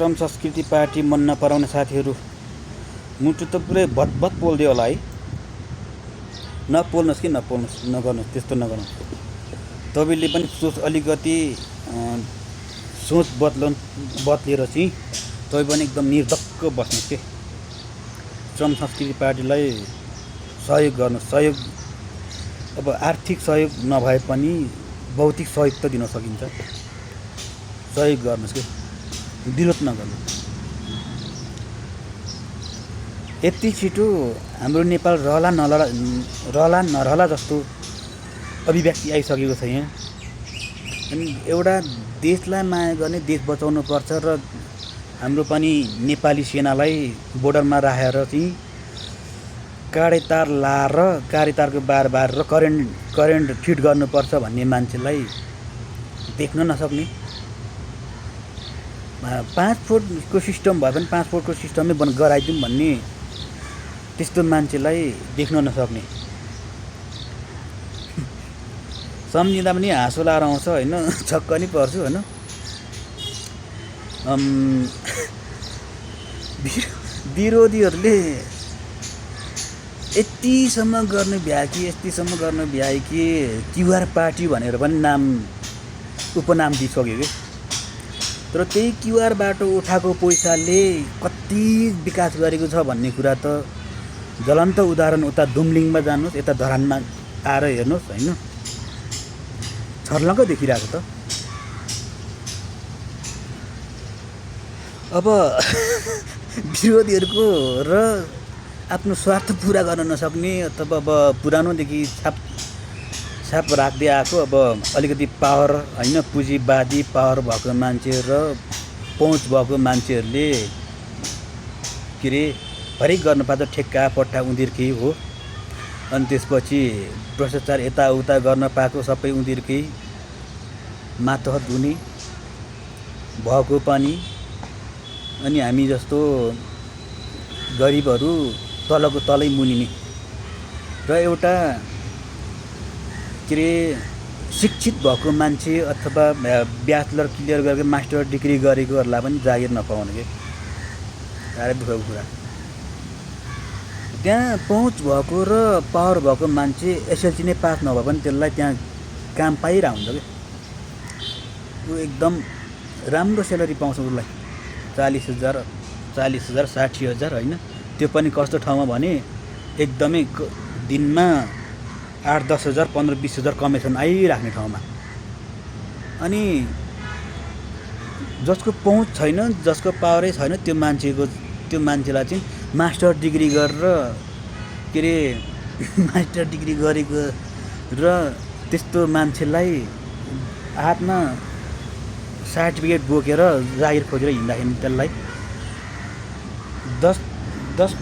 श्रम संस्कृति पार्टी मन नपराउने साथीहरू मुटु त पुरै भतभत पोल्दियो होला है। नपोल्नुहोस् कि नपोल्नुहोस्, नगर्नुहोस्, त्यस्तो नगर्नुहोस्। तपाईँले पनि सोच अलिकति सोच बदलेर चाहिँ तपाईँ पनि एकदम निर्धक्क बस्नुहोस् के। श्रम संस्कृति पार्टीलाई सहयोग गर्नुहोस्। सहयोग अब आर्थिक सहयोग नभए पनि भौतिक सहयोग त दिन सकिन्छ। सहयोग गर्नुहोस् कि, विरोध नगर्नु। यति छिटो हाम्रो नेपाल रहला नरहला जस्तो अभिव्यक्ति आइसकेको छ यहाँ। अनि एउटा देशलाई माया गर्ने, देश बचाउनु पर्छ र हाम्रो पनि नेपाली सेनालाई बोर्डरमा राखेर चाहिँ काँडे तार लाएर काँडे तारको बार र करेन्ट फिट गर्नुपर्छ भन्ने मान्छेलाई देख्न नसक्ने। 5 फुटको सिस्टम भए पनि 5 फुटको सिस्टमै गराइदिउँ भन्ने त्यस्तो मान्छेलाई देख्न नसक्ने। सम्झिँदा पनि हाँसो लाएर आउँछ होइन, छक्क नि पर्छु होइन। विरोधीहरूले यतिसम्म गर्नु भ्याए कि क्युआर पार्टी भनेर पनि उपनाम दिइसक्यो कि। तर त्यही क्युआरबाट उठाएको पैसाले कति विकास गरेको छ भन्ने कुरा त ज्वलन्त उदाहरण उता दुम्लिङमा जानुहोस्, यता धरानमा आएर हेर्नुहोस् होइन, छर्लङ्ग देखिरहेको त। अब विरोधीहरूको र आफ्नो स्वार्थ पुरा गर्न नसक्ने अथवा अब पुरानोदेखि छाप राख्दै आएको अब अलिकति पावर होइन, पुँजीवादी पावर भएको मान्छे र पहुँच भएको मान्छेहरूले के अरे हरेक गर्न पाउँछ, ठेक्का पट्टा उनीहरूकै हो। अनि त्यसपछि भ्रष्टाचार यताउता गर्न पाएको सबै उनीहरूकै मातहत हुने भएको पनि। अनि हामी जस्तो गरिबहरू तलको तलै मुनिने र एउटा के अरे शिक्षित भएको मान्छे अथवा ब्याचलर क्लियर गरेको मास्टर डिग्री गरेकोहरूलाई पनि जागिर नपाउने के साह्रै दुःखको कुरा। त्यहाँ पहुँच भएको र पावर भएको मान्छे एसएलसी नै पास नभए पनि त्यसलाई त्यहाँ काम पाइरहेको हुन्छ कि। ऊ एकदम राम्रो स्यालेरी पाउँछ उसलाई, 40,000 60,000 होइन। त्यो पनि कस्तो ठाउँमा भने एकदमै दिनमा 8-10 हजार 15-20 हजार कमिसन आइराख्ने ठाउँमा। अनि जसको पहुँच छैन, जसको पावरै छैन, त्यो मान्छेलाई चाहिँ मास्टर डिग्री गरेर के अरे मास्टर डिग्री गरेको र त्यस्तो मान्छेलाई हातमा सर्टिफिकेट बोकेर जागिर खोजेर हिँड्दाखेरि त्यसलाई 10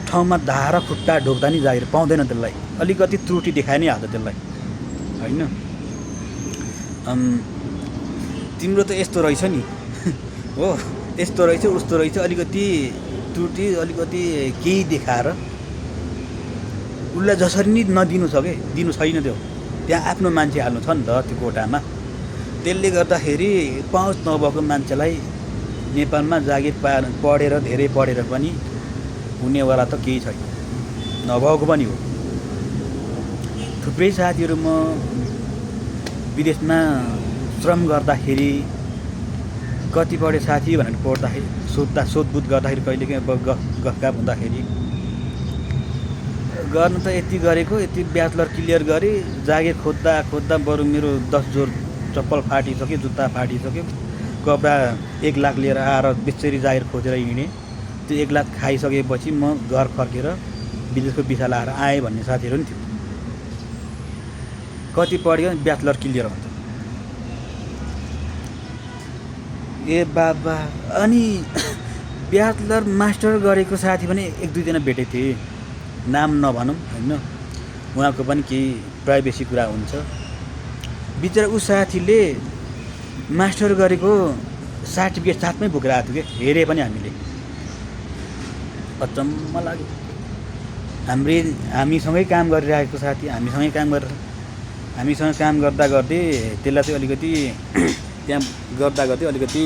ठाउँमा धारा खुट्टा ढोक्दा नि जागिर पाउँदैन। त्यसलाई अलिकति त्रुटि देखाइ नै हाल्छ त्यसलाई होइन। तिम्रो त यस्तो रहेछ नि हो, यस्तो रहेछ उस्तो रहेछ, अलिकति त्रुटि अलिकति केही देखाएर उसलाई जसरी नि नदिनु छ कि, दिनु छैन। त्यो त्यहाँ आफ्नो मान्छे हाल्नु छ नि त त्यो कोटामा। त्यसले गर्दाखेरि पहुँच नभएको मान्छेलाई नेपालमा जागिर पढेर धेरै पढेर पनि हुनेवाला त केही छैन, नभएको पनि हो। थुप्रै साथीहरू म विदेशमा श्रम गर्दाखेरि कतिपय साथी भनेर पढ्दाखेरि सोधबुझ गर्दाखेरि कहिलेकाहीँ गफगाफ हुँदाखेरि गर्नु त यति गरेको, यति ब्याचलर क्लियर गरेँ, जागिर खोज्दा बरु मेरो 10 जोर चप्पल फाटिसक्यो, जुत्ता फाटिसक्यो, कपडा 1 लाख लिएर आएर बेचरी जागिर खोजेर हिँडेँ। त्यो 1 लाख खाइसकेपछि म घर फर्केर विदेशको भिसा लाएर आएँ भन्ने साथीहरू पनि थियो। कति पढ्यो ब्याचलर क्लियर हुन्छ ए बाबा। अनि ब्याचलर मास्टर गरेको साथी पनि 1-2 जना भेटेको थिएँ, नाम नभनौँ होइन, उहाँको पनि केही प्राइभेसी कुरा हुन्छ। बिचरा ऊ साथीले मास्टर गरेको सर्टिफिकेट साथमै बोकेर आएको थियो कि। हेरेँ पनि हामीले, अचम्म लाग्यो। हामीसँगै काम गरिरहेको साथी, हामीसँग काम गर्दा गर्दै त्यसलाई चाहिँ अलिकति त्यहाँ गर्दा गर्दै अलिकति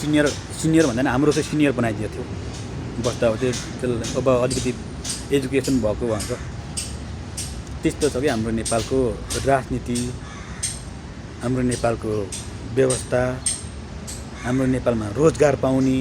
सिनियर भन्दा पनि हाम्रो चाहिँ सिनियर बनाइदिएको थियो बस्दा अब त्यसलाई अब अलिकति एजुकेसन भएको भन्छ त्यस्तो छ कि हाम्रो नेपालको राजनीति, हाम्रो नेपालको व्यवस्था, हाम्रो नेपालमा रोजगार पाउने